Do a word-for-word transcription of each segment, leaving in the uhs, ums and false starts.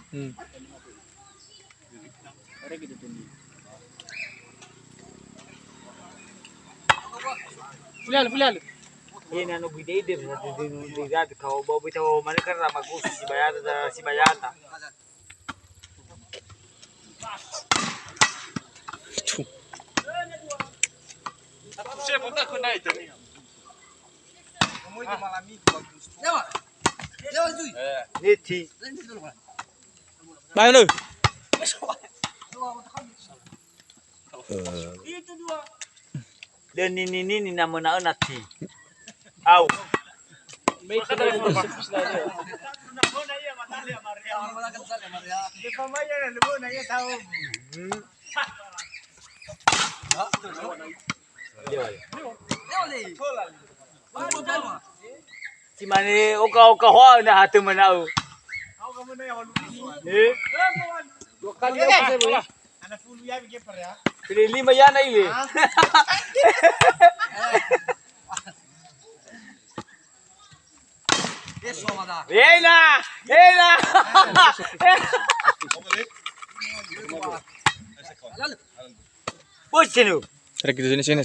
Hmm. Fulialu, fulialu. Yena no gui dede, dede, dede, dede, kau bau bita mana kan rama gusi si bayata, si bayata. Niti. Bae, lu. Itu dua. Dan nini-nini namanya nati. Au. Si mane oka-oka hoa na hate mena'u. Eh? Dua kali ya, saya. Pilihan lima ya, na ile. Ela, ela. Bocenu. Rek di sini, sini.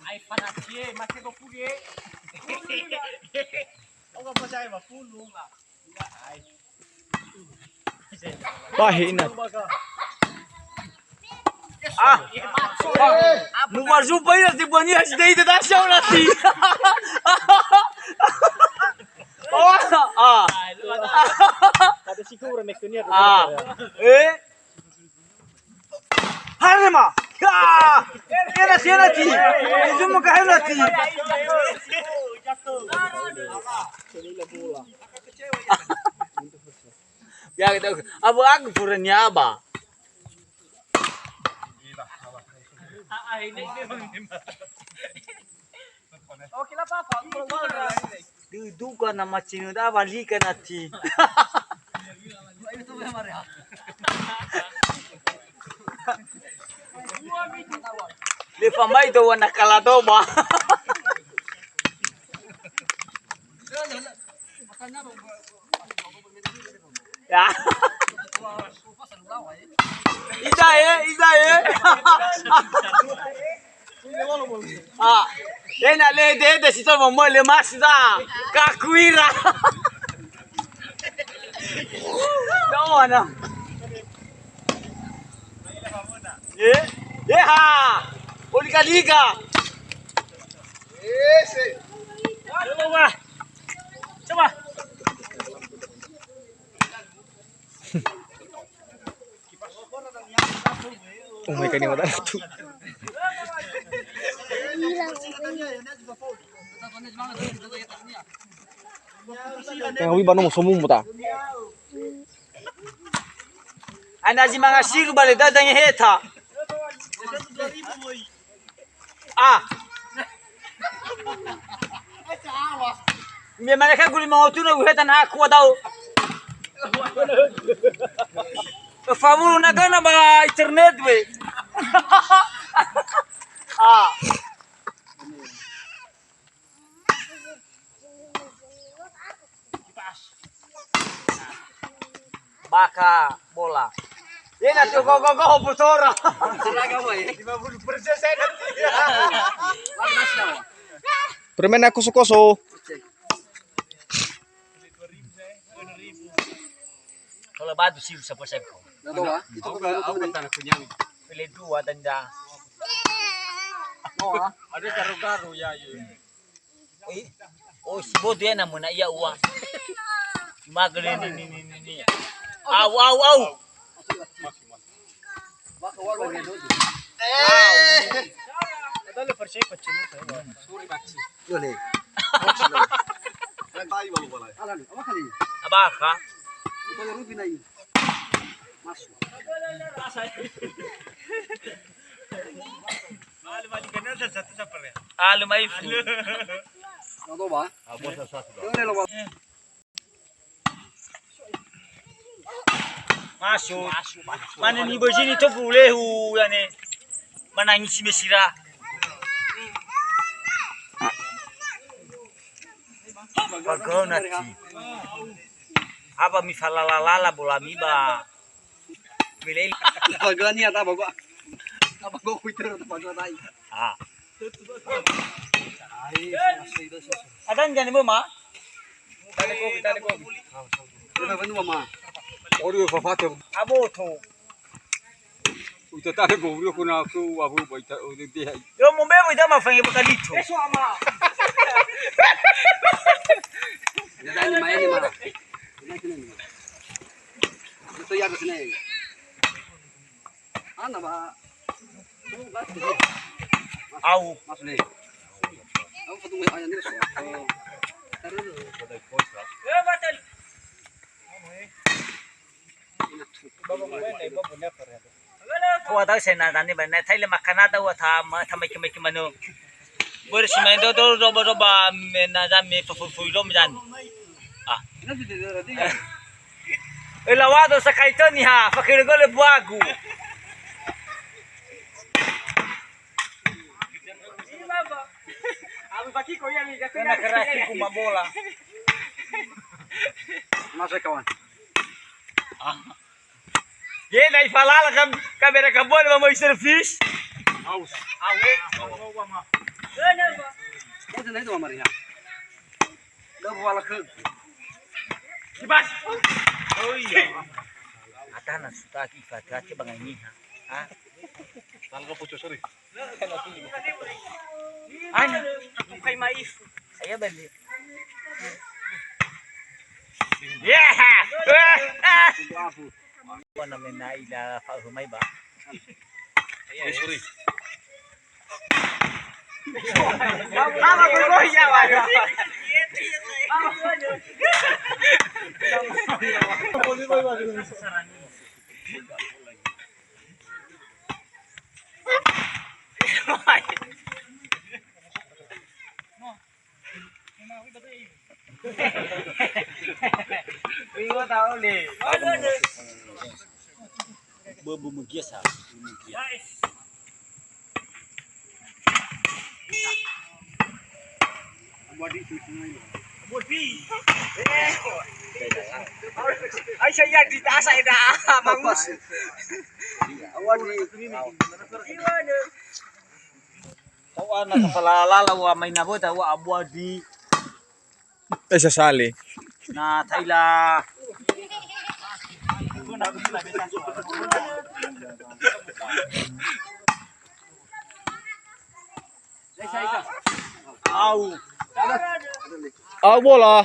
Ai fanatie, make go kurie. Oga bocah ma pulu, oga. Bahe ina. Ah, mu mazupa ina si bania si dai tata siau nati. Oh, ah. Ada siku orang mekenia. Ah, eh. Harema! Ya! Ena si ena ti! Itu muka hena ti! Ya, kita, abu aku pura nyaba. Duduka na macinu da walika nati. Le famai do wana kala doba. Ya. Ida e, ida e. Ah, ena le dede si to momo le mas da. Kakuira. Dawana. Eh, eh ha. Oliga-liga. Ese. Coba. Coba. Oh my God, ini orang tu. Yang wi bano musomu muta. Ana zi manga siru bale dada ngeheta. Ah. Me mereka guli mau tuna uheta na aku atau. Favulu na gana ba internet we. Ah. Baka bola. Ye na tu gogo-gogo botora. Lima puluh persen saya nanti. Permen aku koso-koso. Kalau batu sih bisa persen. Nah, tuh, Pak. Itu aku, kan aku, aku kan tanah kunyang. Pilih dua tenda. Oh, ah. Ada garu-garu ya, ya. Oi, oh, si bodo ya namanya iya ua. Cuma gede ni, ni, ni, ni, ni. Au, au, au. Eh. Ada le percaya pecah ni saya. Sorry, Pak. Yo, le. Alan, apa kali? Abaka. Itu yang rugi naik. Masuk. Alö ma'ifu. Nodo ba? Masuk. Mane ni bojini to bulehu yane. Manangisi mesira. Pagona ti. Apa mifalala-lala bolami ba. Belel. Pagoni ata bago. Apa go kuitero pagoni. Ah. Adan jani mo ma. Tane kopi, tane kopi. Ori fafate. Aboto. Uta tane go uri ko na ko abu baita o de hai. Yo mo be baita ma fange bakalicho. Eso ama. Ya dai ni main ni ma. Betul ya kesini. Ana ba. Au. Mas le. Au fatu ayah ni so. Taruh. Eh, batal. Ua tau sena tani ba na thaile makanada ua ta ma ta mai kemai kemano. Bor si main do do do do ba me na da me fo fo fo do me dan. Ah. Ela wado sakaitoni ha, fakir gole buagu. Kena keraki kuma bola. Masuk kawan. Ah. Ye, na ifalala kam, kamera kabon ba moi servis. Aus. Awe. Mau na itu Maria. Da bola ke. Kibas. Oh iya. Atana suka ki fati bangai ni ha. Ha? Tangga pucuk seri. Ana, aku kai ma'ifu. Ayo beli. Yeah. Wana mena ila fa'uhu mai ba. Oh, sorry. Mama, gue ya, waduh. Iwa tahu nih. Bebu megias ha. Bebu megias. Aisyah ya di tasa eda mangus. Awadi. Tau ana kepala lala wa main apa tahu abu adi. Eh, sasale. Na thaila. Au. Au bola.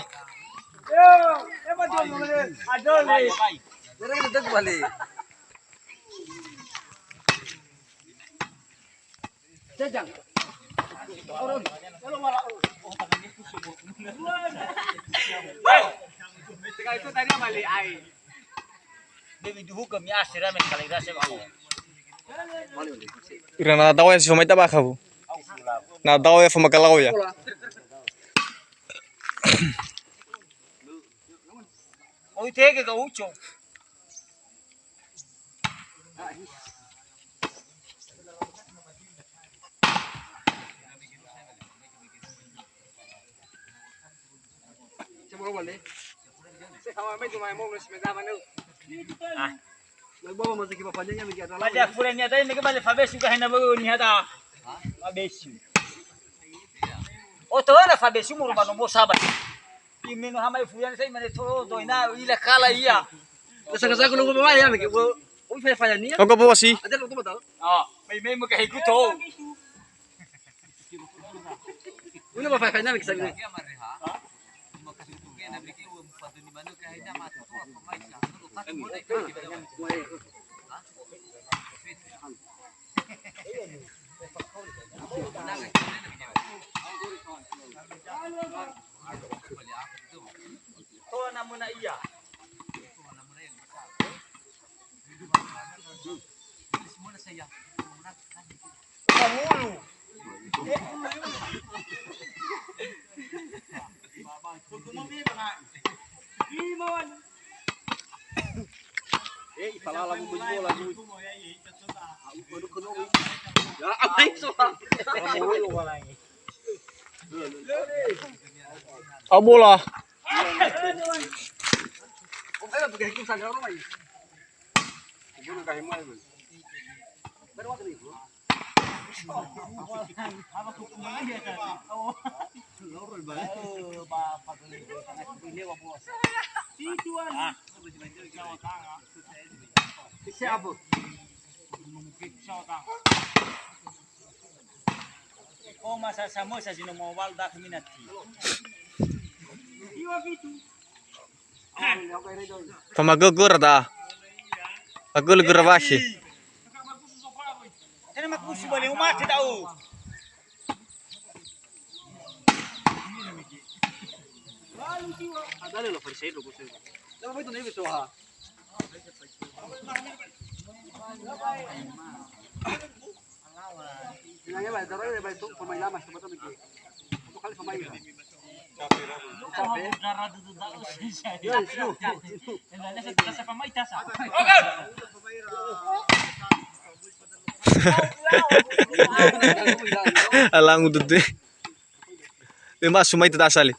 Jajang. Itu tadi balik ai. Dewi duhu kami asira me kalai rasa bau. Ira na tahu ya si pemain tabak kabu. Na tahu ya pemain kalau ya. Oh, itu ya ke uco. Baca furenya tadi mereka balik fabesu ke hena bau ni hata. Fabesu. Oh, tahu lah fabesu mau rumah nomor sahabat. Imeno hama ifuyan sai mane to do ina ila kala ia. Sanga-sanga nunggu bawa ya, mege. Oh, saya faya nia. Kau kau bawa sih. Ada lo to batal. Oh, mai mai mega hiku to. Ini bawa faya nia mege saya. Toa namuna ia. Pangulu. Eh, ipalala mu bola. Ya, apa itu? Au bola. Siapa? Oh, masa sama saya sino mau wal dah minati. Famagögöra da. Fagölö göra wasi. Tena makusu bale umat tau. Ada lo Farisai lo kusu. Dapat itu nih betul ha. Alangu tutu. Lima sumai tata asali.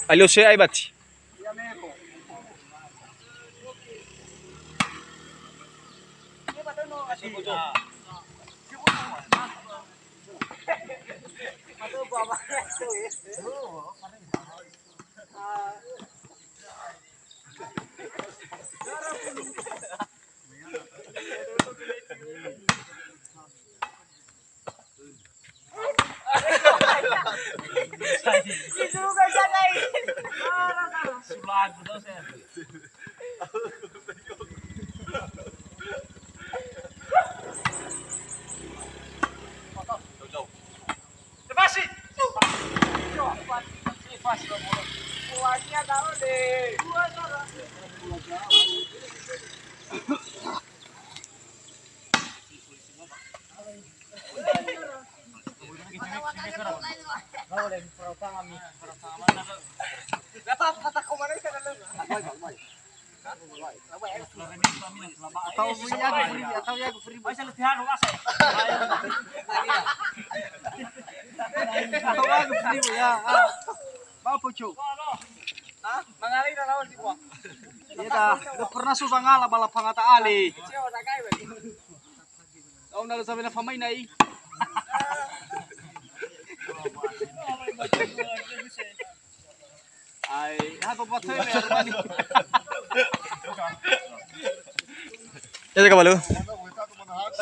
Alio se ai bati. Atau ya, atau ya, free. Atau ya, free ya. Ah. Mau pucuk. Hah? Mangalai dah lawan si gua. Iya dah, udah pernah susah ngalah balap pangata ali. Kau nalo sampai na famai nai. Ai, ha, apa patoi ni Armani? Ya, kabalu.